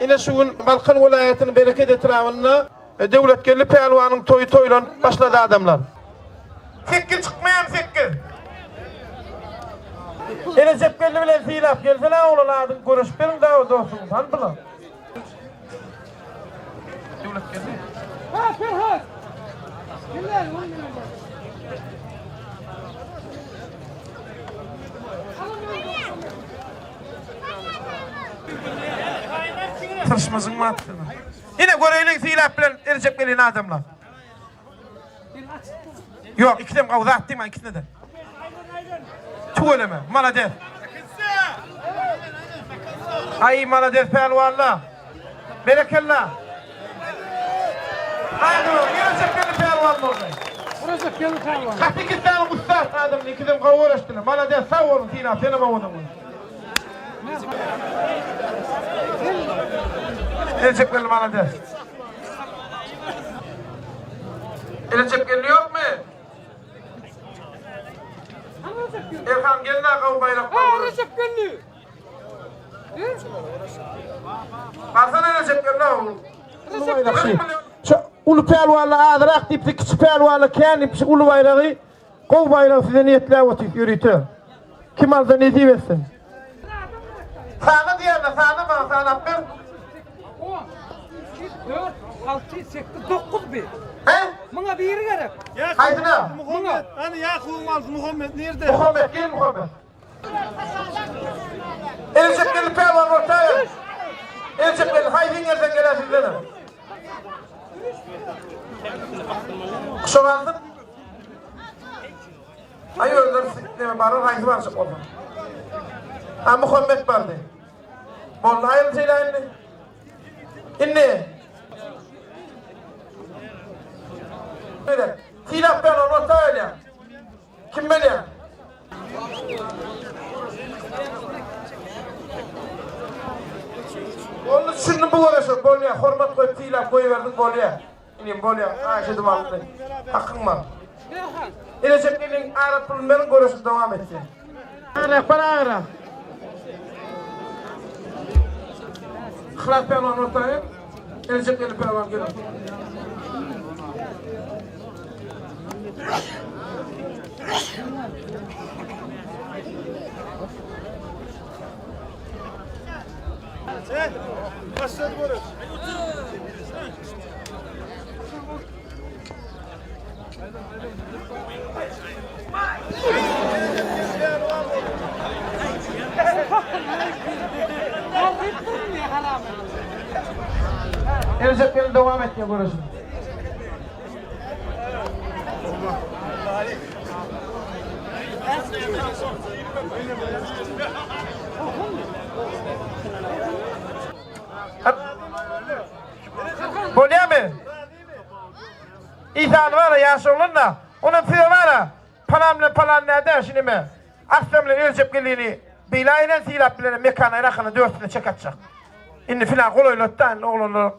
Ine şu gün Balkan welaýatynyň Bereket etrabynda Döwletgeldi pälwanyň toýy toýlanyp başlady adamlar. Sekiz çykmaýam sekiz. Erejepgeldi bilen Sylap gelsene oglan adyň görüşip beriň dagy dostuň hany bular. Döwletgeldi. Ha Ferhat. Kimler? Tyrşmajyň wagtyny. Ine göreýliň Sylap bilen Erejepgelini adamlar. Ýok, ikisem gowy zat diýmän ikisine-de. Tüweleme, malades. Aý, malades pälwanlar. Berekella. Hadi, Erejepgeldi pälwan boldy. Erejepgeldi pälwan. Gaty iki sany ussat adam, ikisem gowy göreşdiler. Malades, sag boluň Sylap, senem owadan bol. Erejepgeldi malades. Erejepgeldi ýokmy? Erhan gelin-ä gowy baýrak bar. Erejepgeldi. Barsana Erejepgeldi oglum. Şu uly pälwanlar azyrak diýipsi, kiçi pälwanlar kän diýip, şu uly baýragy, gowy baýragy size niýetläp otyrys ýörite. Kim alsa nesip etsin. Sana diýerler, sana maňa sanap ber. 10, 2, 4, 6, 8, 9 bir. He? Muňa biri gerek. Haýsyna? Muhammet. Hany Ýakubyň malsy Muhammet nirde? Muhammet gel Muhammet. Erjek gelip pälwan orta gel. Erjek gel, haýsyň gelseň gel sizdenem. Kuşak alsyn. Aý özleri neme barar haýsy barjak bolsa. Ha Muhammet bardy. Boldy aýryl şeýle indi. Indi. Böyle. Sylap ben onu orta öyle. Kim bilýär? Boldy düşündim bu göreşe bolýar. Hormat goýup sylap goýberdiň bolýar. Inim bolýa, haýyş edip alyndy. Hakyň bar. Erejep gelin ara puluny beriň göreşi dowam etsin. Agyrak bar agyrak. Yhlas pälwan orta gel. Erejep gelin pälwan gelin. Başlady göreş. Erjep gelin dowam etýär göreşini. Bolýamy? Isany bara ýaş oglan-da, onam size bara palan bilen palan nädä şu neme Arslan bilen Erjep gelini beýle bilen Sylap bilen Mekan aýrakyny dörtüne çek atjak. Indi filan golaýlatda indi oglanlar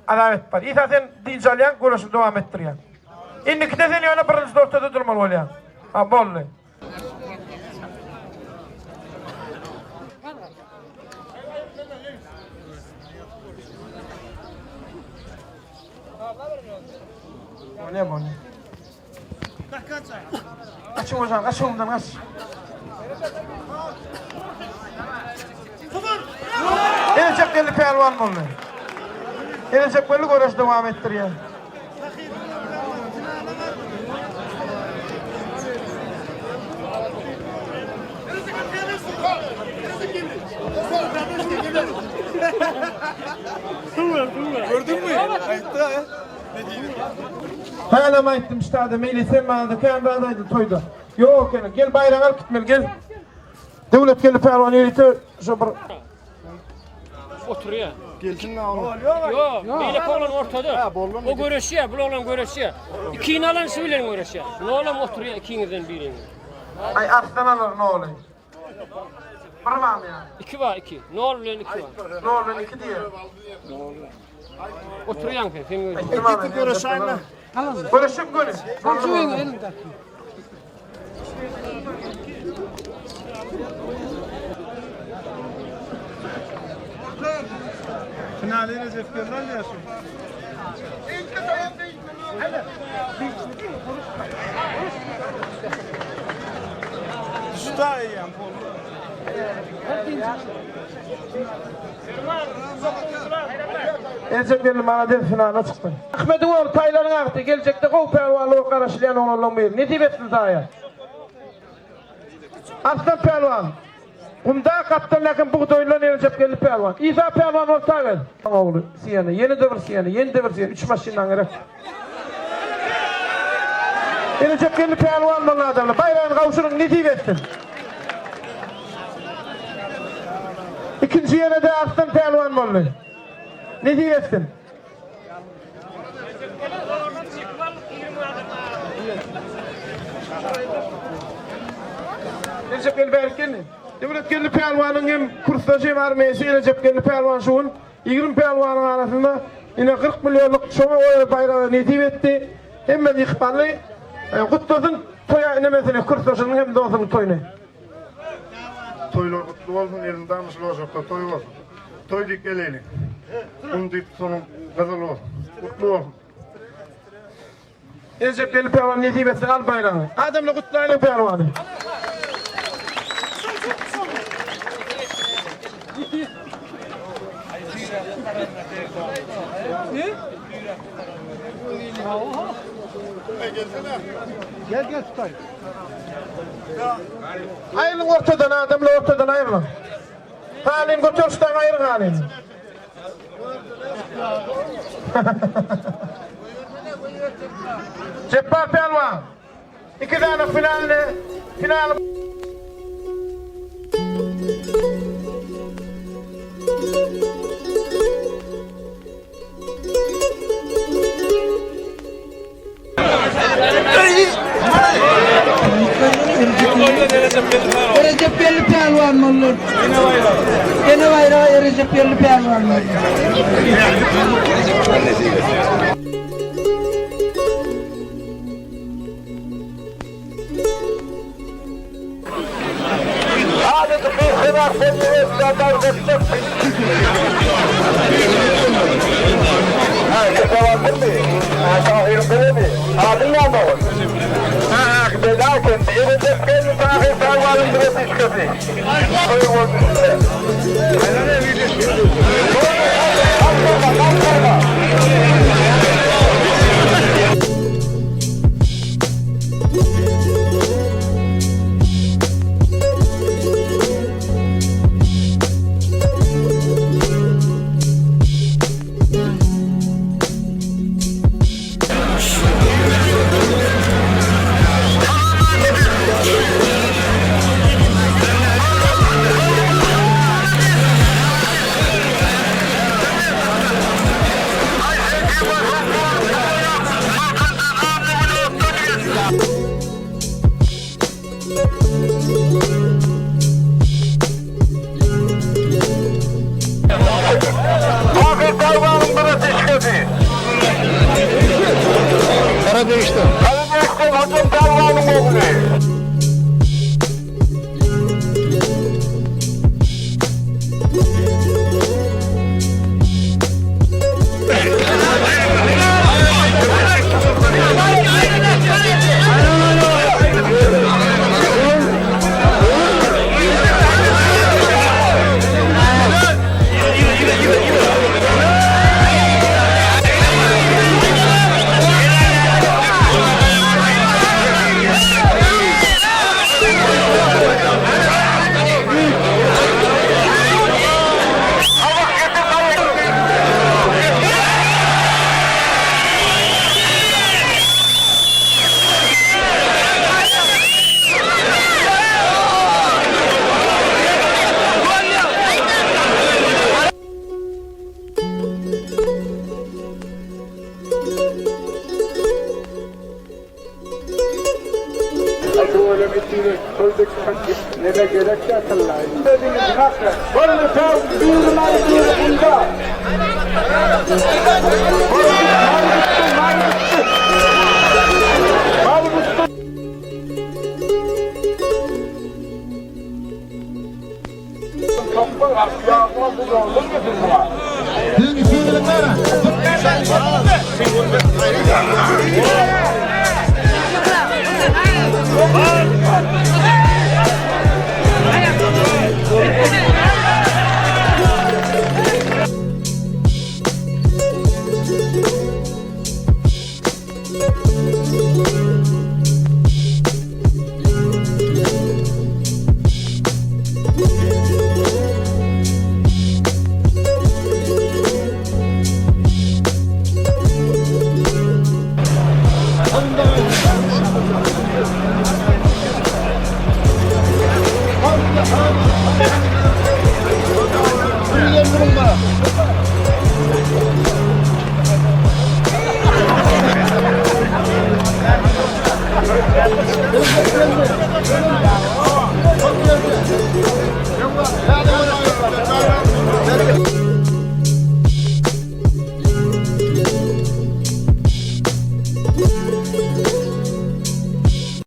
azap edip bar. Isa sen dynç alýaň, göreşini dowam etdirýäň. Indikide sen ýöne birinji ortada durmaly bolýaň. Ha boldy. Bolýa bolýa. Gaçyň hocam, gaç öňümden gaç. Erjep geldi pälwan boldy. Erjep geldi göreş dowam etdirýär. Gördünmi? Aýtdy. Hälem aýtdym ştada meýli sen maňa kän zat aýdyn toýda. Ýok ekeni gel baýrak alyp gitmeli gel. Döwletgeldi pälwan ýörite şo bir Oturýar. Gelsin la oğlum. Ýok, beýleki oglan ortada. O göreşýär, bul oglan göreşýär. Ikini alan şu bilen göreşýär. Nolam oturýar ikiňizden biriňiz. Aý arslan alar noly. Bir barmy ýa? Iki bar, iki. Nol bilen iki bar. Nol bilen iki diýer. Oturýaň sen, sen göreş. Gitip göreşäýme. Göreşip göni. Şu elinde. Finaly Recep geldi alýar şu. Şu da eýýäm boldy. Erjep geldi malades finala çykdy. Ahmediň ogly Taýlanyň agty geljekde gowy pälwanlyga garaşylýan oglanlaryň biri. Nesip etsin saýa. Arslan pälwan. Gumda gapdaldaky bugdaýlan Erjep geldi pälwan. Isa pälwan orta gel. Ogly Siýene ýene-de bir Siýene ýene-de bir Siýene üç maşyndan gerek. Erjep geldi pälwan boldy adamlar. Baýragyny gowşuryň nesip etsin. Ikinji ýene-de Arslan pälwan boldy. Nesip etsin. Recep geldi bärik geldi. Döwlet geldi pälwanyň hem kursdaşy hem armeýsi Recep geldi pälwan şu gün 20 pälwanyň arasynda ine 40 millionlyk şoňa oýa baýragy nesip etdi. Hemme ykbally e, gutlasyn toýa inemesini kursdaşynyň hem dostunyň toýuny. Toýlar gutly bolsun, elinde amyşly ojakda toý bolsun. Toý diýip geleýli. Gün diýip sonuň gyzyl bolsun. Gutly bolsun. Recep gelip pälwan nesip etsin al baýragyny. Adamlar gutlaýlyň pälwany. Gel gel tutay. Aýrylyň ortadan adamlar ortadan aýrylyň. Halyny göter şudan aýryň halyny. Jepbar pälwan. Iki sany finalyny finaly Recep Belli pälwan boldy. Ene baýragy Recep Belli pälwan boldy.